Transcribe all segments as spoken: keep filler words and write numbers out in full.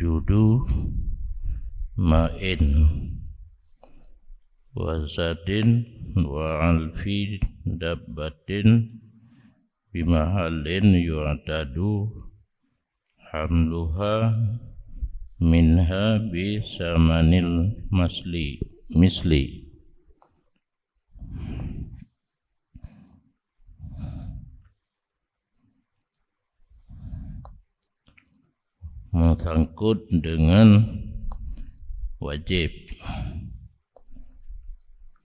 Judu ma'in wa zadin wa alfi dabbatin bimahallin yu'tadu hamluha minha bi samanil masli, misli. Meusangkot deungon wajéb.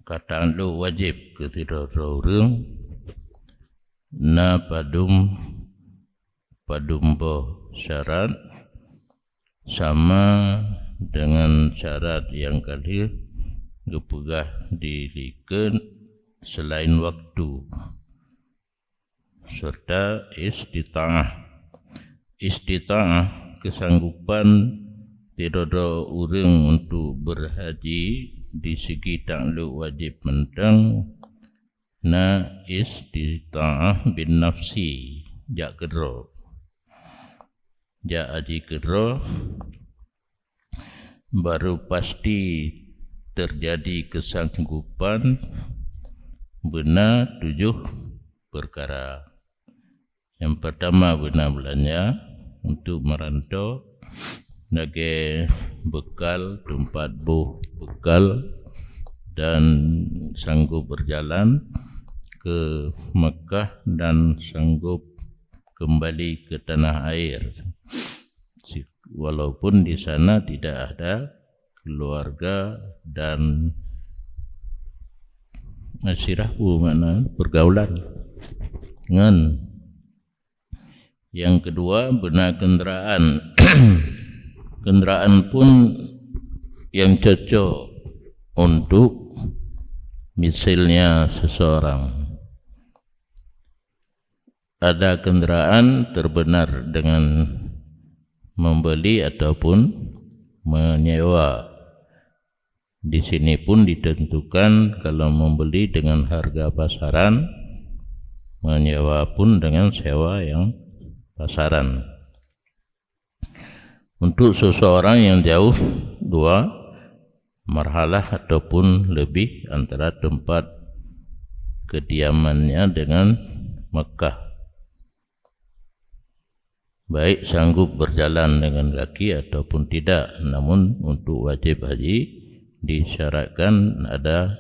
Ka taklok wajéb keu sidroe-droe ureuëng na padum, padum boh syarat, sama deungon syarat nyang ka lheueh geupeugah di likot seulaén waktu, serta istita'ah. Istita'ah, keusanggopan sidroe-droe ureuëng untuk beurhaji di segi taklok wajéb mantong, na istita'ah bin nafsi, jak keudroe. Jak haji keudroe, baru pasti teujadi keusanggopan beuna tujoh peukara. Nyang peurtama beuna beulanja untuk meuranto lagée beukal, teumpat boh beukal, dan sanggob beurjalan keu Meukah dan sanggob keumbali keu tanah air, si-, walaupun di sana tidak ada keuluwarga dan, eh, sirah peue makna peurgaulan. Ngon nyang keudua, beuna keundaraan. Keundaraan pun nyang cocok untuk misalnya seseorang. Ada keundaraan teubeunar deungon meubeli ataupun meunyewa. Di sini pun ditentukan kalau membeli dengan harga pasaran, menyewa pun dengan sewa yang pasaran. Untuk seseorang yang jauh dua marhalah ataupun lebih antara tempat kediamannya dengan Mekah, baik sanggup berjalan dengan kaki ataupun tidak, namun untuk wajib haji disyaratkan ada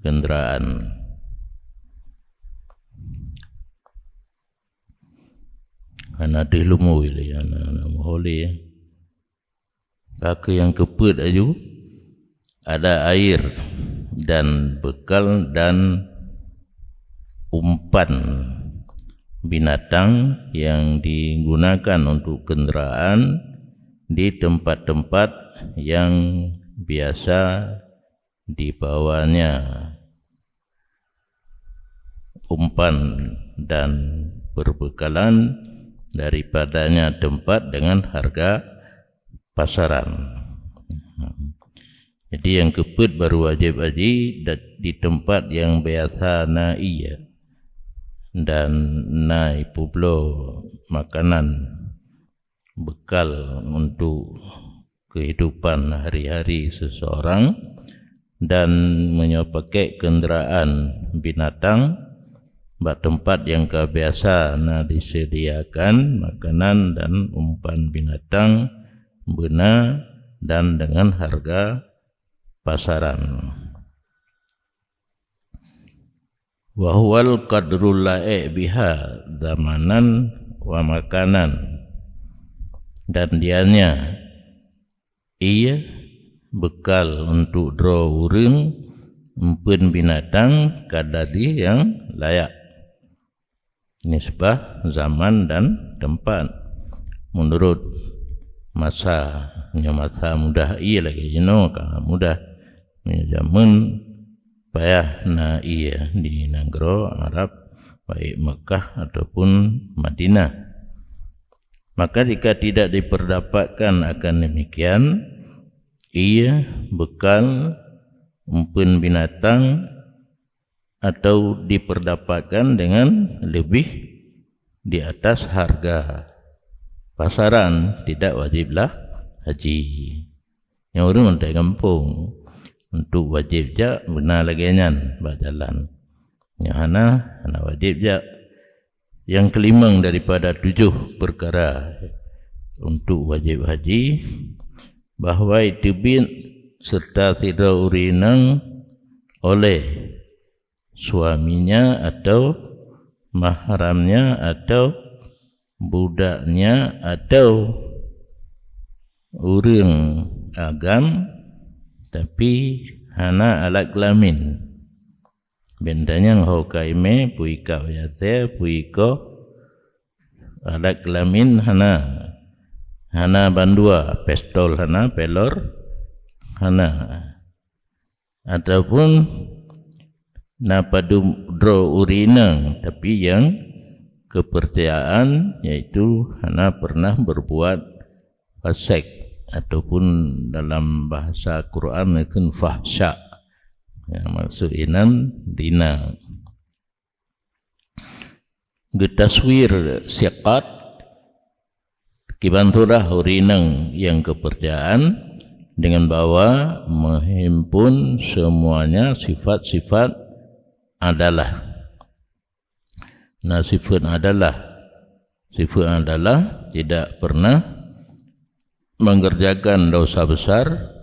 kenderaan. Hana teuh leumo lé, hana, hana meuho lé. Ka keuh nyang keupeuet aju, ada air dan bekal dan umpan binatang yang digunakan untuk kenderaan di tempat-tempat yang biasa dibawanya umpan dan perbekalan daripadanya tempat dengan harga pasaran. Jadi, nyang keupeuet baru wajéb haji da-, di tempat nyang biasa na ié, dan na ipeubloe makanan bekal untuk kehidupan hari-hari seseorang, dan meunyoe pakèk kenderaan binatang, bak teumpat nyang ka biasa na disediakan makanan dan umpan binatang beuna dan dengan harga pasaran. Wa huwal qadrul la'iq biha zamanan wa makanan. Dan dianya ié bekal untuk droe ureuëng, umpan binatang ka jadi nyang layak nisbah zaman dan tempat. Menurut masa, nyoe masa mudah ié lagée jinoe ka mudah. Nyoe jameun payah na ié di nanggroe Arab, baik Mekah ataupun Madinah. Maka jika tidak diperdapatkan akan demikian, ié bekal umpan binatang atau diperdapatkan dengan lebih di atas harga pasaran, tidak wajiblah haji. Nyang ureuëng mantong gampông, untuk wajib jak beuna lagée nyan bak jalan. Nyang hana, hana wajib jak. Yang kelimang daripada tujuh perkara untuk wajib haji, bahwa iteubiet serta sidroe ureuëng inong oleh suaminya atau mahramnya atau budaknya atau ureuëng agam, tapi hana alat kelamin. Bentanyang ho kaimé, pui kap yasé, pui koh, alat kelamin hana. Hana bandua, pistol hana, pelor hana. Ataupun na padum droe ureuëng inong, tapi yang kepercayaan yaitu hana pernah berbuat fasik, ataupun dalam bahasa Quran mungkin fahsya. Yang maksud inan zina. Geutaswir siqat, kiban surah ureuëng inong yang kepercayaan dengan bahwa menghimpun semuanya sifat-sifat adalah. Nah, sifat adalah, sifat adalah tidak pernah mengerjakan dosa besar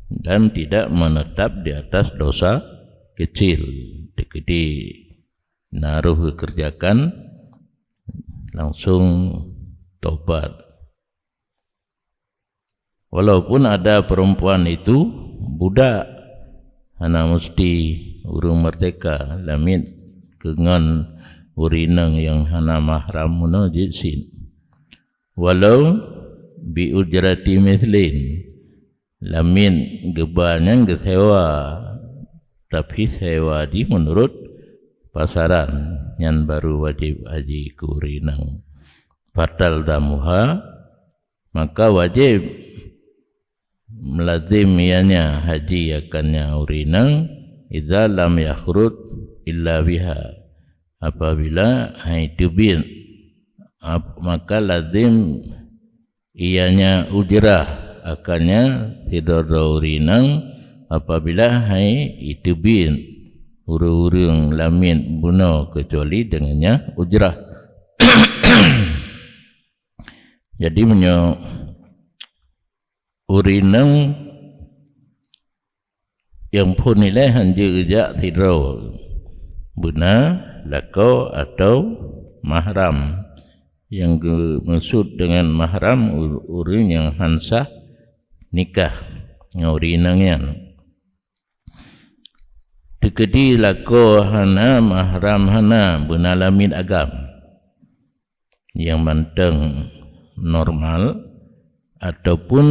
dan tidak menetap di atas dosa kecil. Jadi naruh dikerjakan, langsung tobat. Walaupun ada perempuan itu budak, hana mesti ureuëng merdeka lamiet keu ngon ureuëng inong nyang hana mahram meunoe jeuet cit. Walau bi ujrati mithlin, lamiet geuba nyang geusewa, tapi sewa jih meunurot pasaran, nyan baru wajib haji keu ureuëng inong. Fatalzamuha, maka wajib meulazim ianya haji akannya ureuëng inong, idza lam yakhruj illa biha, apabila han iteubiet, ap-, maka lazim ianya ujrah akannya sidroe-droe ureuëng inong apabila han iteubiet ureuëng-ureuëng lamiet bunoe keucuali deungon ujrah. Jadi meunyoe ureuëng inong nyang phon ilée han jeuet jak sidroe, beuna lakoe atau mahram. Nyang geumeukeusut deungon mahram u-, ureuëng nyang han sah nikah ngon ureuëng inong nyan. Teukeudi lakoe hana, mahram hana, beuna lamiet agam nyang mantong normal, ataupun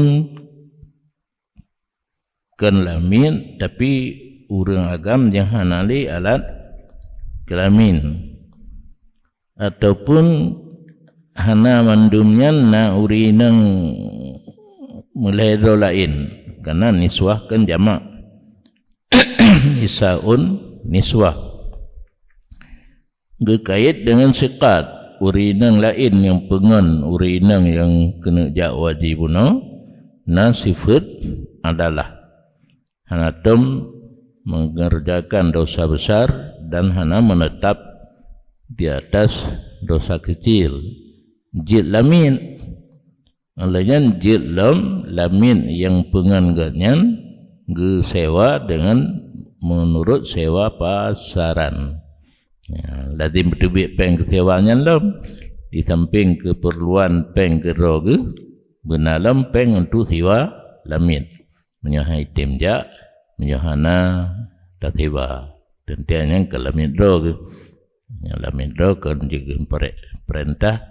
kon lamiet tapi ureuëng agam nyang hana lé alat keulamin, ataupun hana mandum nyan na ureuëng inong meulhée droe laén, kana niswah kon jamak. Nisaun, niswah. Geukait deungon siqat, ureuëng inong laén nyang peungon ureuëng inong nyang keuneuk jak haji bunoe, na sifeuet adalah. Hana tom mengerjakan dosa besar dan hana menetap di atas dosa kecil. Jeuet lamiet. Lheueh nyan jeuet lom lamiet nyang peungon gobnyan geusewa deungon meunurot sewa pasaran. Ya, lazim beuteubiet péng geusewa nyan lom. Di samping keupeurluan péng keudroe geuh, beuna lom péng untuk sewa lamiet. Meunyoe han item jak, meunyoe hana tasewa, teuntée nyan ka lamiet droe geuh. Nyang lamiet droe kon jeuet geuh pere-, peurintah,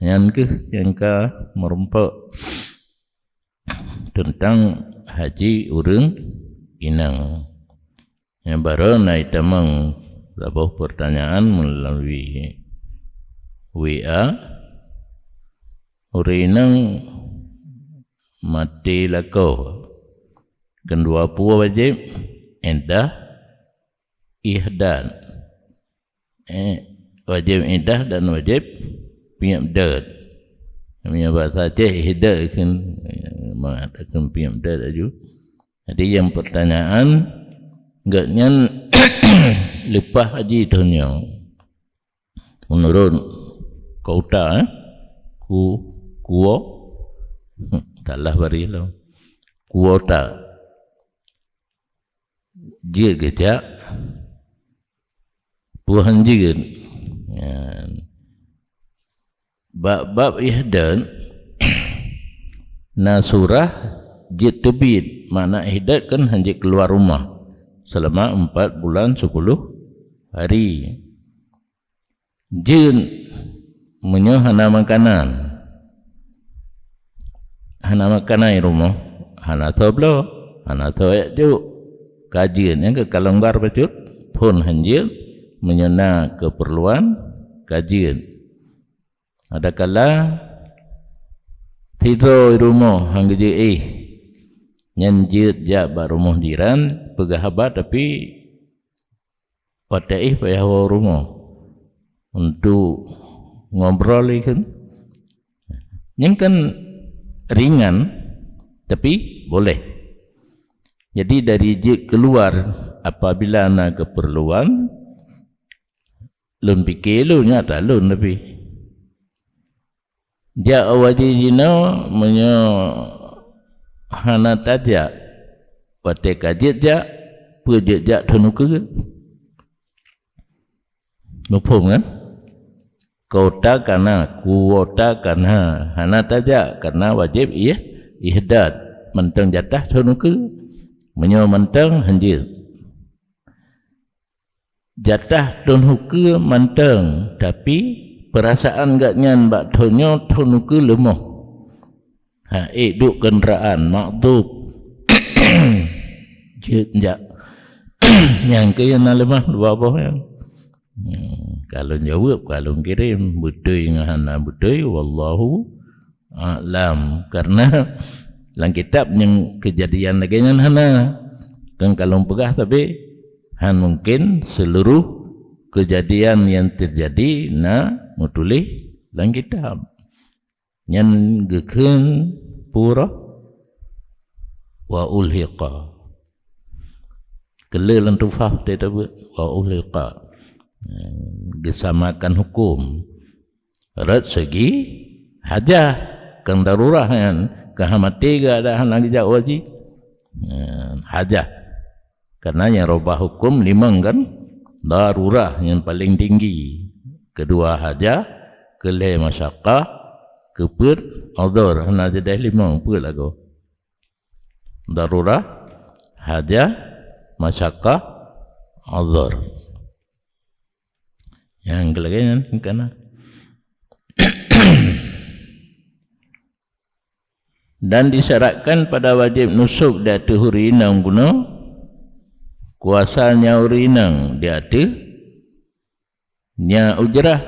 nyan kheueh nyang ka meurumpok teuntang haji ureuëng inong. Nyang baroe na itamong saboh peurtanyaan meulalu W A, ureuëng inong maté lakoe, keudua peue wajéb? Iddah, ihdad. Eh, wajéb iddah dan wajéb piep dot. Meunyoe bahasa Aceh, ihdat kheun, mangat kheun piep dat laju. Jadi, nyang pertanyaan, gobnyan leupah haji thon nyoe. Menurut kuota, eh? Ku-, kuo-, salah baris lom. Kuota. Jeuet geujak, peue han jeuet. Nyan. Bak bab ihdat, na surah jeuet teubiet, makna ihdat kan han jeuet keuluar rumoh selama empat bulan sepuluh hari. Jeuet meunyoe hana makanan. Hana makanan i rumoh, hana soe bloe, hana soe jak jok. Ka jeuet, nyang keu ka longgar bacut, phon han jeuet, meunyoe na keupeurluan, ka jeuet. Adakala sidroe i rumoh han geujeuet éh, nyan jeuet jak bak rumoh jiran, peugah haba, tapi watée éh payah woe rumoh untuk ngobrol ikheun. Nyan kan ringan, tapi boleh. Jadi, dari jeuet keuluar apabila na keupeurluan, lôn pike lôn, nyata lôn tapi. Jak u haji jinoe meunyoe hana tajak, watée ka jeuet jak, peue jeuet jak thon ukeue? Muphom kan? Kuota ka na, kuota ka na, hana tajak, karena wajéb ih-, ihdat, mantong jatah thon ukeue. Meunyoe mantong, han jeuet. Jatah thon ukeue mantong, tapi peurasaan gobnyan bak thon nyoe thon ukeue leumoh. Ha, ék duek keundaraan, makdub. Jeuet jak. Nyang keu na leumah dua boh nyan. Hmm, ka lôn jaweueb, ka lôn kirém, beutôi ngon hana beutôi, wallahu a'lam. Karena lam kitab nyang keujadian lagée nyan hana. Kan ka lôn peugah sabe, han mungken seluruh keujadian nyang teujadi na meutuléh lam kitab. Nyan geukheun pura wa ulhiqa. Keu lheueh lam tuhfah teutabeuet wa ulhiqa. Geusamakan huköm. Rot segi hajah, keu darurah nyan, keu hamaté geuh ada hana geujak u haji. Hajah. Karena nyang robah huköm limong kan, darurah nyang paling tinggi. Keudua hajah, keulhée masyakkah, keupeuet udhur, hana jadeh limong, peuet lagoe. Darurah, hajah, masyakkah, udhur. Nyang keu lagée nyan kana. Dan disyaratkan pada wajéb nusuk di ateueh ureuëng inong bunoe, kuasa nyan ureuëng inong di ateueh nyan ujrah.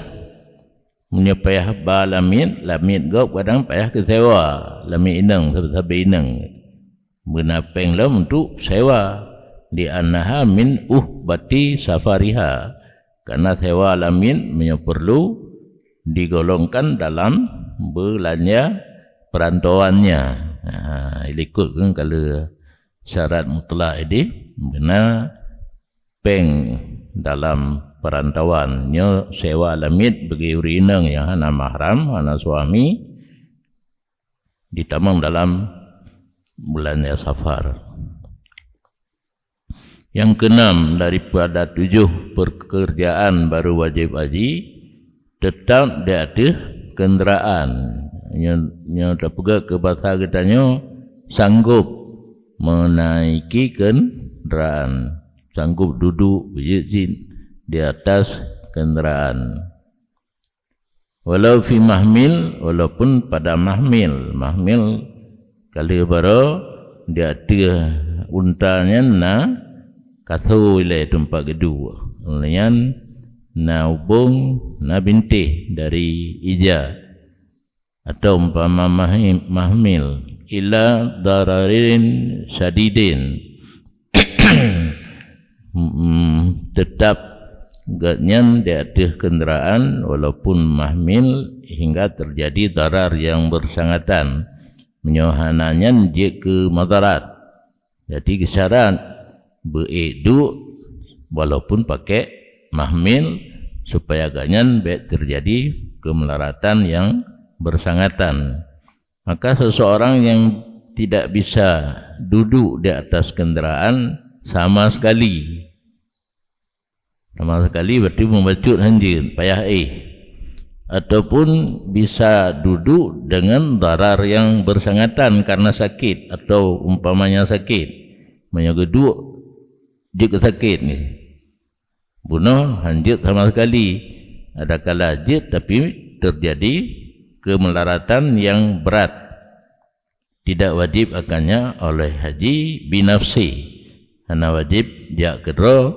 Meunyoe payah ba lamiet, lamiet gob kadang payah keu sewa, lamiet inong, sabe-sabe inong. Beuna péng lom untuk sewa, li'annaha min uhbati safariha, karena sewa lamiet meunyoe perlu digolongkan dalam beulanja perantauannya. Ha, likot kan kalau syarat mutlak ini beuna péng dalam perantauan. Nyoe sewa lamiet bagi ureuëng inong nyang hana mahram, hana suami, ditamong dalam bulan Safar. Yang keenam daripada tujuh pekerjaan baru wajib haji, tetap di ateueh kenderaan. Nyoe, nyoe tapeugah keu basa geutanyoe, sanggup menaiki kenderaan, sanggup duduk, beujeuet cit di atas kenderaan. Walau fi mahmil, walaupun pada mahmil. Mahmil ka lheueh baroe di ateueh unta nyan na kaso ilée teumpat geuduek. Nyan na ubong, na bintéh dari ija. Atau umpama mahim-, mahmil, ila dararin syadidin. Mm, tetap gobnyan di ateueh keundaraan walaupun mahmil hingga teujadi darar nyang beusangatan. Meunyoe hana nyan jeuet keu madarat. Jadi geusyarat beu ék duek walaupun pakai mahmil supaya gobnyan bék teujadi keumeularatan nyang beusangatan. Maka seseorang yang tidak bisa duduk di atas kendaraan sama sekali, sama sekali berarti membacut hanjeut, payah éh, ataupun bisa duduk dengan darar yang bersangatan karena sakit atau umpamanya sakit, meunyoe geuduek jeuet sakit ni. Bunoe hanjeut sama sekali. Adakala jeuet tapi terjadi kemelaratan yang berat. Tidak wajib akannya oleh haji binafsi. Hana wajib jak keudroe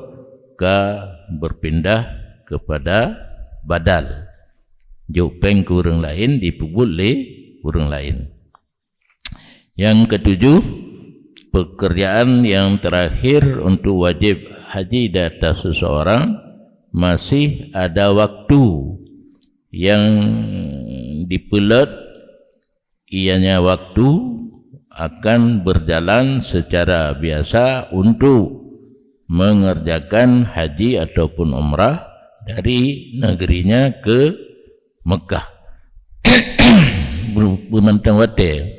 ka berpindah kepada badal. Jok péng keu ureuëng laén, dipeubuet lé ureuëng laén. Yang ketujuh, pekerjaan yang terakhir untuk wajib haji di atas seseorang, masih ada waktu yang dipeulot, ianya waktu akan berjalan secara biasa untuk mengerjakan haji ataupun umrah dari negerinya ke Mekah. Beu-, beumantong watée.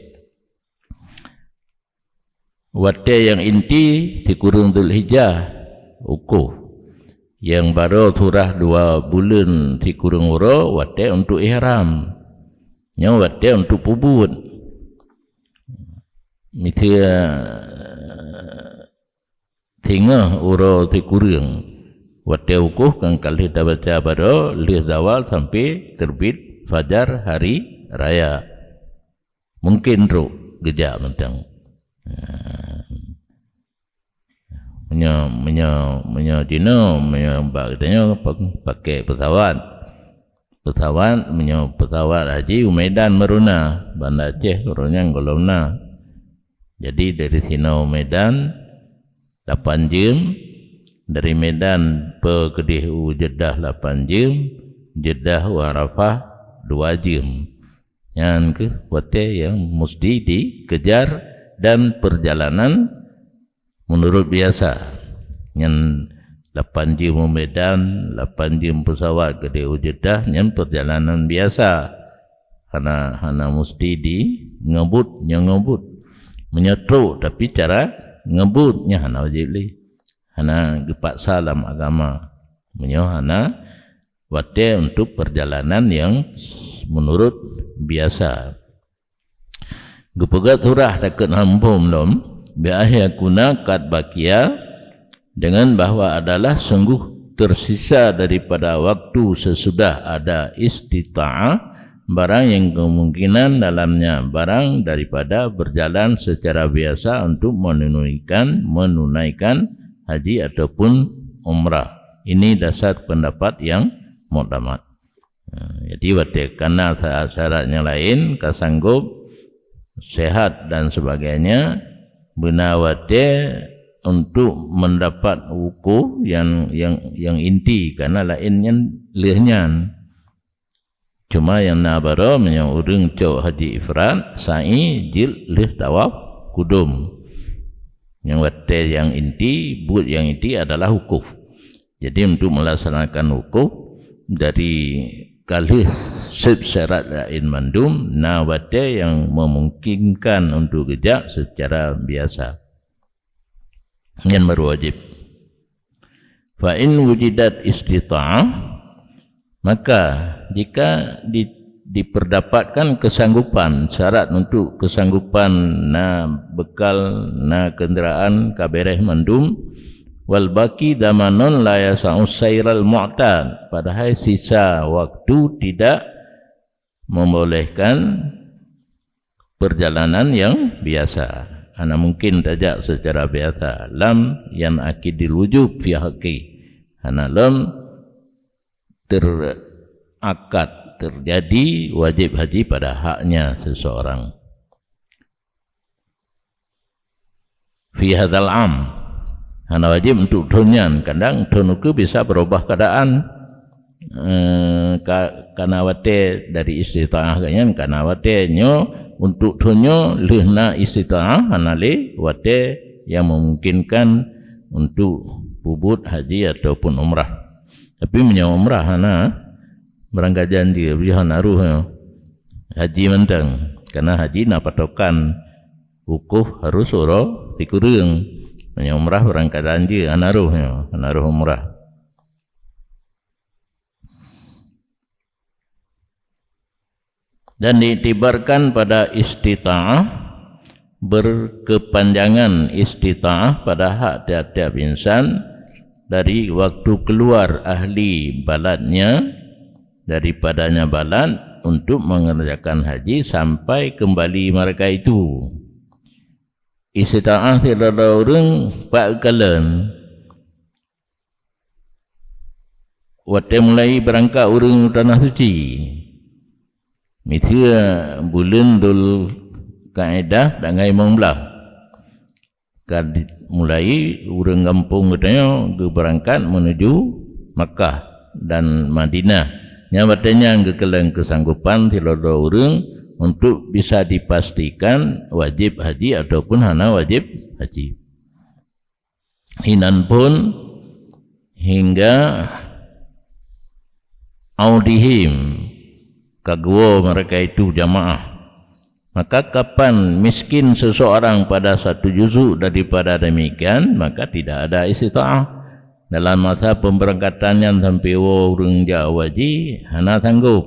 Watée nyang inti sikureueng Zulhijjah, wukuf. Nyang barô surah dua buleuen sikureueng uroe, watée untuk ihram. Nyoe watée untuk peubuet. Miseue singoh uroe sikureueng. Watée wukuf kan ka lheueh tabaca barô lheueh zawal sampai terbit fajar hari raya. Mungkin trok geujak mantong. Ha. Meunyoe, meunyoe, meunyoe jinoe, meunyoe bak geutanyoe pa-, pakai pesawat. Pesawat, meunyoe pesawat haji u Medan baru na, Banda Aceh uroe nyan gohlom na. Jadi dari sinoe u Medan lapan jeuem, dari Medan pe keudeh u Jeddah lapan jeuem, Jeddah u Arafah dua jeuem. Nyan keuh watée nyang musti dikejar dan perjalanan menurut biasa. Nyan lapan jeuem u Medan, lapan jeuem pesawat keudeh u Jeddah, nyan perjalanan biasa. Hana, hana musti di ngebut, nyoe ngebut. Meunyoe trok tapi cara ngebut, nyan hana wajéb lé. Hana geupaksa lam agama. Meunyoe hana watée untuk perjalanan yang menurut biasa. Geupeugét surah takheun hambom lom, bi an yakuna qad baqiya, dengan bahwa adalah sungguh tersisa daripada waktu sesudah ada istita'ah, barang yang kemungkinan dalamnya barang daripada berjalan secara biasa untuk menunaikan, menunaikan haji ataupun umrah. Ini dasar pendapat yang muktamad. Ha, jadi watée kana syarat-syarat nyang laén ka sanggob, sehat dan sebagainya, beuna watée untuk mendapat wukuf yang, yang, yang inti, kana laén nyan lheueh nyan. Cuma nyang na baroe meunyoe ureuëng cok haji ifrad, sa'i jeuet lheueh tawaf kudum. Nyang watée nyang inti, buet nyang inti adalah wukuf. Jadi untuk melaksanakan wukuf dari ka lheueh seb syarat laén mandum, na watée nyang memungkinkan untuk geujak secara biasa. Nyan baru wajéb. Fa in wujidat istita'ah, maka jika di, diperdapatkan kesanggupan, syarat untuk kesanggupan na bekal, na kenderaan, ka béréh mandum, wal baqi damanun la yasa'u sairal mu'tad, padahai sisa waktu tidak membolehkan perjalanan yang biasa. Hana mungkin tajak secara biasa. Lam yan'aqidil wujub fi haqqi. Hana lom terakad, terjadi wajib haji pada haknya seseorang. Fi hadzal am. Hana wajéb untuk thon nyan, kadang thon ukeue bisa beurubah keuadaan. Eh, ka, kana watée dari istita'ah geuh nyan, kana watée nyoe untuk thon nyoe lheueh na istita'ah, hana lé watée nyang memungkinkan untuk peubuet haji ataupun umrah. Tapi meunyoe umrah hana, beurangkat janji, bri hana roh nyoe. Haji mantong, karena haji na patokan wukuf harus uroe sikureueng. Meunyoe umrah beurangkat janji, hana roh nyoe, hana roh umrah. Dan diiktibarkan pada istita'ah, berkepanjangan istita'ah pada hak tiap-tiap insan dari waktu keluar ahli baladnya, daripadanya balad untuk mengerjakan haji sampai kembali mereka itu. Istita'ah sidroe-droe ureuëng pat kalon. Watée mulai beurangkat ureuëng u Tanah Suci, miseue buleuen Dzulqaédah tanggai limong blaih, ka di-, mulai ureuëng gampông geutanyoe geubeurangkat meunuju Makkah dan Madinah. Nyang watée nyan geukalon keusanggopan sidroe-droe ureuëng untuk bisa dipastikan wajéb haji ataupun hana wajéb haji. Hinan pun hingga audihim, ka geuwoe mereka itu jamaah. Maka kapan miskin seseorang pada satu juzuk daripada demikian, maka tidak ada istita'ah. Dalam masa pemberangkatan nyan sampai woe ureuëng jak haji, hana sanggob.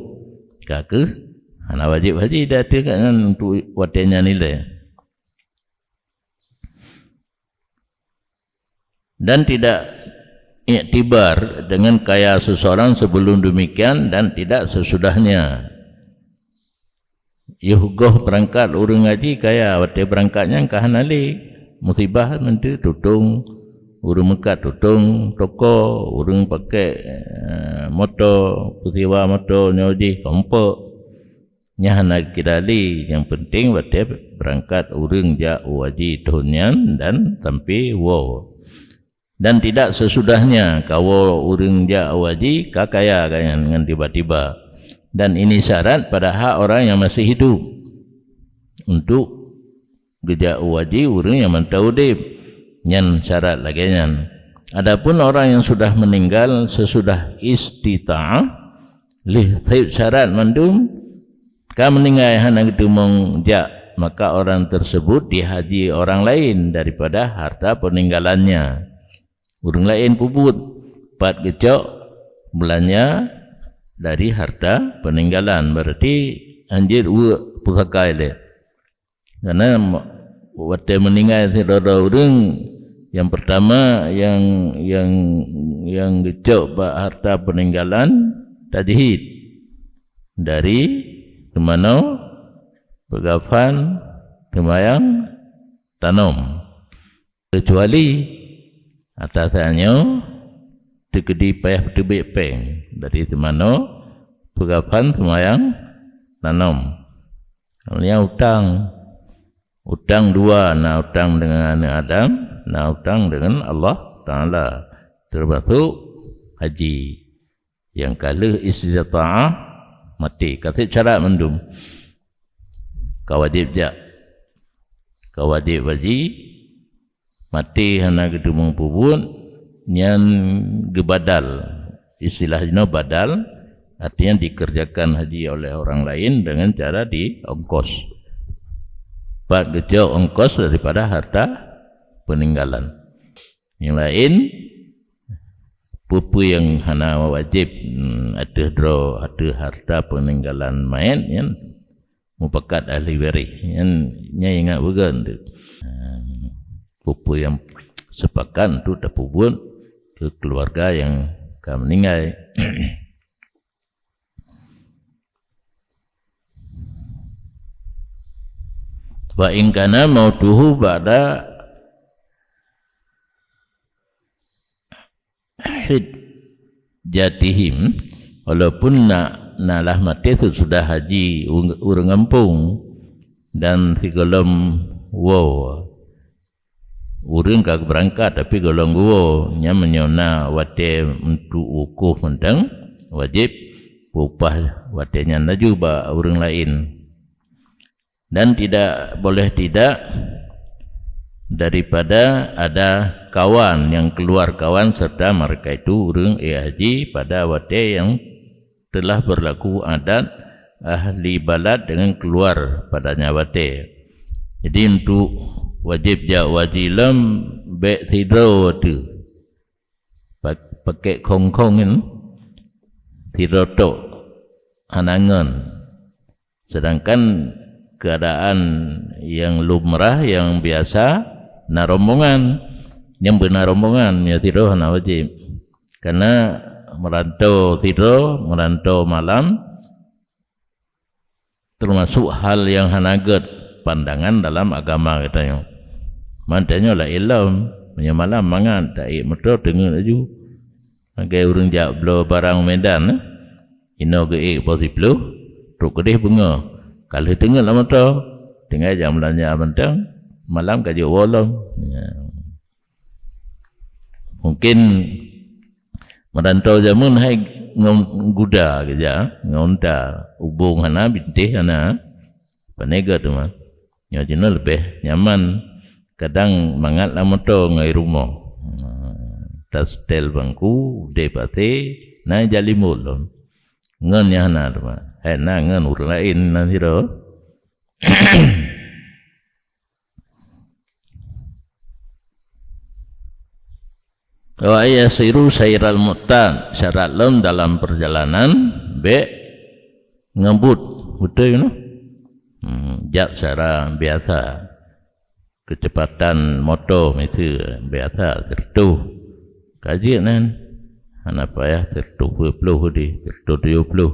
Ka kheueh hana wajéb haji di ateueh gobnyan untuk watée nyan ilée. Dan tidak iktibar dengan kaya seseorang sebelum demikian dan tidak sesudahnya. Yoh goh beurangkat ureuëng haji kaya, watée beurangkat nyan ka hana lé. Musibah meunteuek tutong, ureuëng meukat tutong toko, ureuëng pakai, eh, moto, peusiwa moto nyoe jih kompok. Nyan hana kira lé, nyang penting watée beurangkat ureuëng jak u haji thon nyan dan sampai woe. Dan tidak sesudahnya ka woe ureuëng jak u haji ka kaya gobnyan ngon tiba-tiba. Dan ini syarat pada hak orang yang masih hidup untuk geujak u haji ureuëng nyang mantong udeb. Nyan syarat lagée nyan. Adapun orang yang sudah meninggal sesudah istita'ah, lheueh seb syarat mandum, ka meuninggai hana geuteumong jak, maka orang tersebut dihaji orang lain daripada harta peninggalannya. Ureuëng laén peubuet, pat geucok beulanja dari harta peninggalan, berarti hanjeuet weuek pusaka ilée. Karena ma-, watée meuninggai sidroe-droe ureuëng, nyang pertama nyang, nyang, nyang geucok bak harta peninggalan tajhid dari teumanoe, peukafan, teumayang, tanom. Keucuali atasan nyoe teukeudi payah peuteubiet péng dari teumanoe, peukafan, teumayang, tanom. Keumudian utang. Utang dua, na utang deungon aneuëk Adam, na utang deungon Allah Taala, teumasok haji. Nyang ka lheueh istita'ah maté, ka seb syarat mandum. Ka wajéb jak. Ka wajéb haji, maté hana geuteumong peubuet, nyan geubadal. Istilah jinoe badal, artinya dikerjakan haji oleh orang lain dengan cara diongkos. Pat geucok ongkos daripada harta peninggalan. Nyang laén, peue-peue nyang hana wajéb, hmm, ateueh droe, ateueh harta peninggalan manyét nyan, mupakat ahli waréh. Nyan, nyan ingat beugét tu. Ha, peue-peue nyang sepakat untuk tapeubuet keu keuluwarga nyang ka meuninggai. Wa in kana mautuhu ba'da hijjatihim, walaupun na, na lah maté sesudah haji ureuëng gampông dan sigohlom woe. Ureuëng ka beurangkat tapi gohlom geuwoe, nyan meunyoe na watée untuk wukuf mantong, wajéb peupah watée nyan laju bak ureuëng laén. Dan tidak boleh tidak daripada ada kawan yang keluar kawan serta mereka itu ureuëng ék haji pada watée yang telah berlaku adat ahli balad dengan keluar padanya watée. Jadi untuk wajéb jak haji lom bék sidroe teuh. Pak-, pakek khong-khong nyan sidroe tok hana ngon. Sedangkan keadaan yang lumrah, yang biasa, na rombongan. Nyang beuna rombongan, meunyoe sidroe hana wajéb. Karena merantau sidroe, merantau malam, termasuk hal yang hana gét pandangan dalam agama geutanyoe. Mantanyoe laén lom, meunyoe malam mangat, taék moto teungeut laju. Lagée ureuëng jak bloe barang u Medan, eh. Inoe geuék poh siplôh, trok keudeh beungoh. Ka lheueh teungeut lam moto, tinggai jak meulanja mantong, malam ka jeuet woe lom. Ya. Mungkin meurantau jameun hai ngon guda keujak, ngon unta, ubong hana, bintéh hana. Pane gét teuma. Nyoe jinoe leubeh nyaman. Kadang mangat lam moto ngon i rumoh. Hmm, tasetel bangku, udeb até, na jalimot lom. Ngon nyang hana teuma. Hai na ngon ureuëng laén na sidroe. Wa yasiru sairal mu'tad, syarat lom dalam perjalanan bék ngebut, beutôi keunoe? Hmm, jak secara biasa. Kecepatan moto miseue biasa seratus. Ka jeuet nyan. Hana payah seratus dua puluh di, seratus tujuh puluh.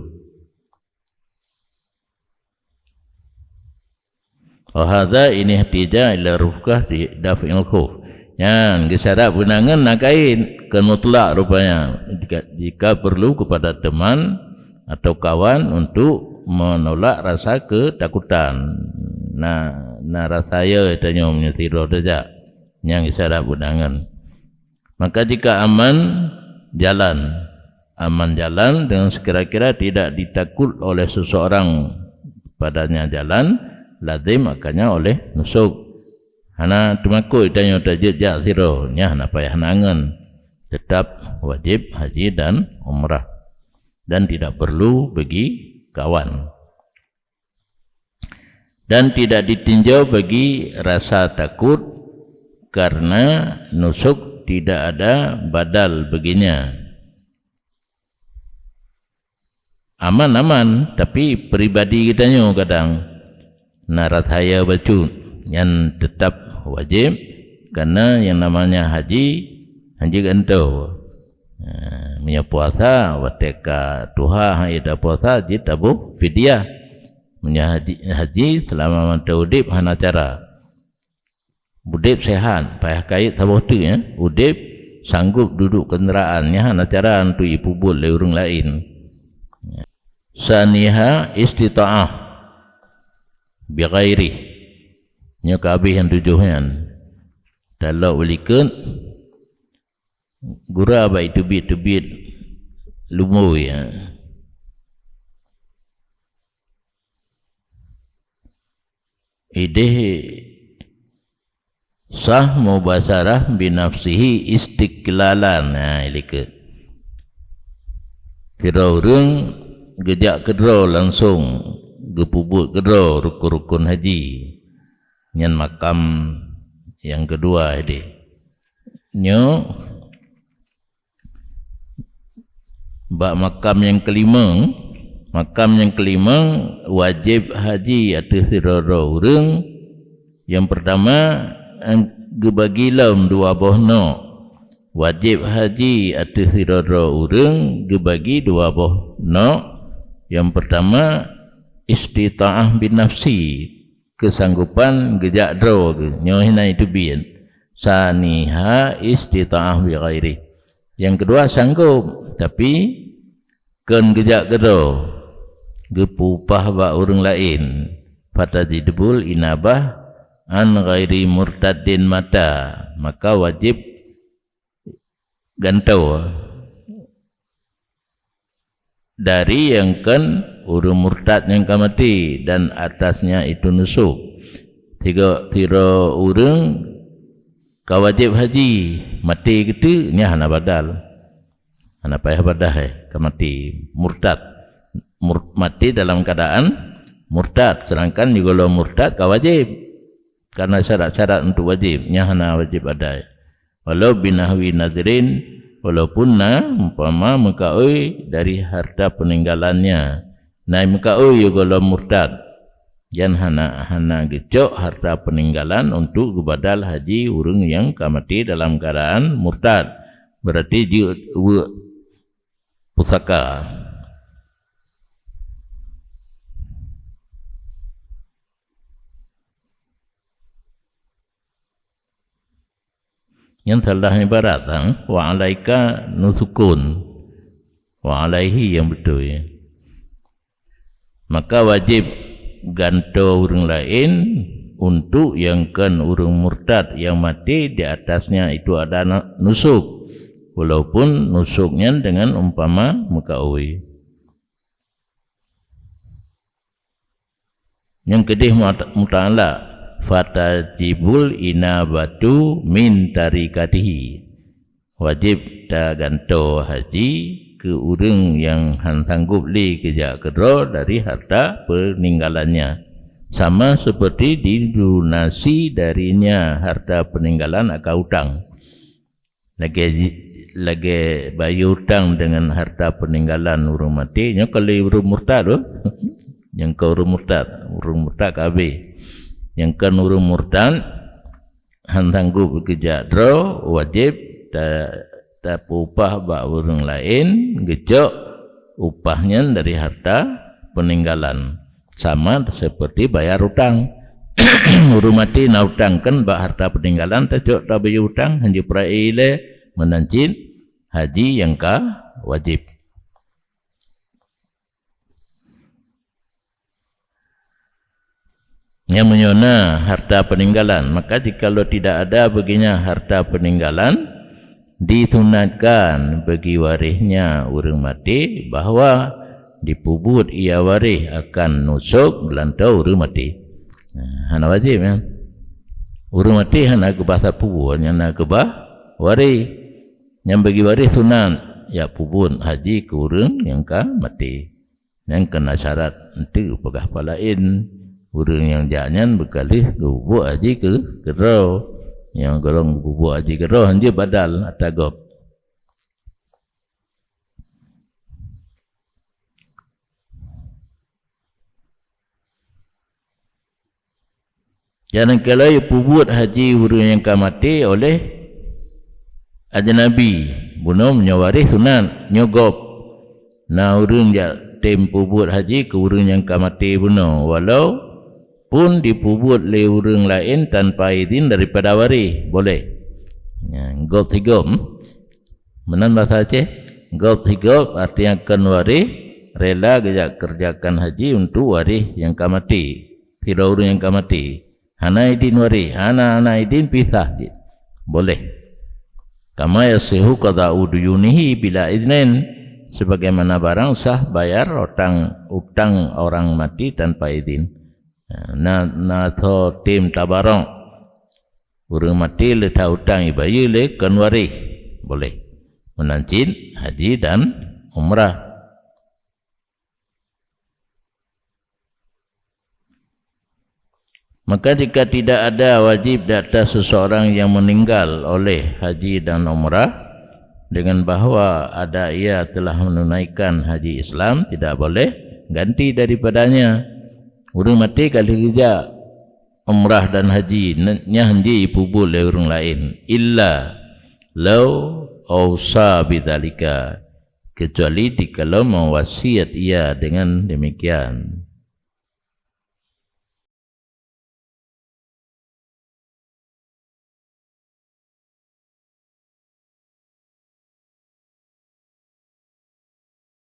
Wa hadza in ihtija ila rufqah di daf'il khauf. Nyan geusyarat beunangan na kait keu mutlak rupanya. Jika, jika perlu kepada teman atau kawan untuk menolak rasa ketakutan. Na, na rasa ya tanyoe meunyoe sidroe tajak. Nyang geusyarat beunangan. Maka jika aman jalan, aman jalan dengan sekira-kira tidak ditakut oleh seseorang padanya jalan, lazim akannya oleh nusuk. Hana teumakot tanyoe tajeuet jak sidroe, nyan hana payah nangon. Tetap wajib haji dan umrah. Dan tidak perlu bagi kawan. Dan tidak ditinjau bagi rasa takut, karena nusuk tidak ada badal baginya. Aman-aman, tapi pribadi geutanyoe kadang na rasa ya bacut, nyan tetap wajib, karena yang namanya haji, haji gantoe. Ha, meunyoe puasa, watée ka tuha han ék tapuasa, jeuet taboh fidyah. Meunyoe haji, haji seulama mantong udeb hana cara. Udeb sehat, payah kayém saboh teuk, ya. Udeb sanggob duduek kendaraan, nyan hana cara untuk jipeubuet lé ureuëng laén. Saniha istita'ah bi ghairih. Nyoe ka habéh nyang tujoh nyan. Talok u likot, gura bak teubiet-teubiet lumbôi, ya. Ideh sah mubasarah binafsihi istiqlalan. Nah, i likot. Sidroe ureuëng geujak keudroe langsong, geupeubuet keudroe rukon-rukon haji. Nyan makam nyang keudua ideh. Nyoe bak makam nyang keulimong, makam nyang keulimong wajéb haji ateueh sidroe-droe ureuëng. Nyang peurtama, eh, geubagi lom dua boh nok. Wajéb haji ateueh sidroe-droe ureuëng geubagi dua boh nok. Nyang peurtama, istita'ah bin nafsi, keusanggopan geujak droe geuh, nyoe hana jiteubiet. Saniha istita'ah bi ghairi. Nyang keudua sanggob, tapi kon geujak keudroe, geupeupah bak ureuëng laén. Fatajibul inabah, an ghairi murtaddin mata, maka wajib gantoe dari nyang kon ureuëng murtad nyang ka maté dan atasnya itu nusuk. Tiga, tiga ureuëng ka wajéb haji, maté geuteuk, nyan hana badal. Hana payah badal, eh, ka maté murtad. Mur-, maté dalam keadaan murtad, sedangkan di golom murtad ka wajéb. Karena syarat-syarat untuk wajéb, nyan hana wajéb badal. Walau binahwi nadrin, walaupun na umpama meukaôi dari harta peninggalannya. Na meukaôi di golom murtad. Jan hana, hana geucok harta peninggalan untuk geubadal haji ureuëng nyang ka maté dalam keadaan murtad. Berarti jeuet weuek pusaka. Nyan salah ibarat, ha? Wa alaika nusukun. Wa alaihi nyang beutôi. Maka wajéb gantoe ureuëng laén untuk nyang kon ureuëng murtad nyang maté di atasnya itu ada na-, nusuk, walaupun nusuk nyan dengan umpama meukaôi. Nyang keudeh muta-, muta'alak, fatajibul inabatu min tarikatihi. Wajéb tagantoe haji keu ureuëng nyang han sanggob lé geujak keudroe dari harta peninggalannya, sama seperti dilunasi darinya harta peninggalan akan utang. Lagée ji-, lagée bayeue utang deungon harta peninggalan ureuëng maté, nyoe kon lé ureuëng murtad tu. Nyang kon ureuëng murtad, ureuëng murtad ka habéh. Nyang kon ureuëng murtad, han sanggob geujak droe, wajéb ta-, tapeuupah bak ureuëng laén, geucok upah nyan dari harta peninggalan. Sama seperti bayar utang. Ureuëng maté na utang kan bak harta peninggalan, tacok tabayeue utang, hanjeuet peuraya ilée, meunan cit haji nyang ka wajéb. Nyang meunyoe na harta peninggalan, maka jikalau tidak ada baginya harta peninggalan, disunatkan bagi warisnya ureuëng maté bahwa dipeubuet ia waréh akan nusok geulantoe ureuëng maté. Nah, hana wajéb nyan. Ureuëng maté hana keubah sapeue, nyang na keubah waréh. Nyang bagi waréh sunat, jak peubuet haji keu ureuëng nyang ka maté. Nyang keunan syarat, eunteuk peugah peue laén, ureuëng nyang jak nyan beukah lheueh geupeubuet haji keu, keudroe. Nyang gohlom geupeubuet haji keudroe, hanjeuet badal ata gob. Nyang keulhèe peubuet haji ureuëng nyang ka maté oleh ajnabi, bunoe meunyoe waréh sunat, nyoe gob. Na ureuëng jak tem peubuet haji keu ureuëng nyang ka maté bunoe, walaupun dipeubuet lé ureuëng laén tanpa idin daripada waréh, boleh. Nyan, gob sigob. Meunan basa Aceh, gob sigob artinya kon waréh, rela geujak keureujakan haji untuk waréh nyang ka maté, sidroe ureuëng nyang ka maté. Hana idin waréh, hana, hana idin pisah cit. Boleh. Kama yasihu qada'u duyunihi bila idnin, sebagaimana barang sah bayar utang, utang orang mati tanpa idin. Na, na tho tem tabarok. Ureuëng maté lé that utang ibayeue lé kon waréh. Boleh. Meunan cit haji dan umrah. Maka jika tidak ada wajib di atas seseorang yang meninggal oleh haji dan umrah, dengan bahwa ada ia telah menunaikan haji Islam, tidak boleh ganti daripadanya. Ureuëng maté ka lheueh geujak umrah dan haji, nyan hanjeuet jipeubuet lé ureuëng laén. Illa lau ausa bidzalika, kecuali jikalau meuwasiat ia dengan demikian.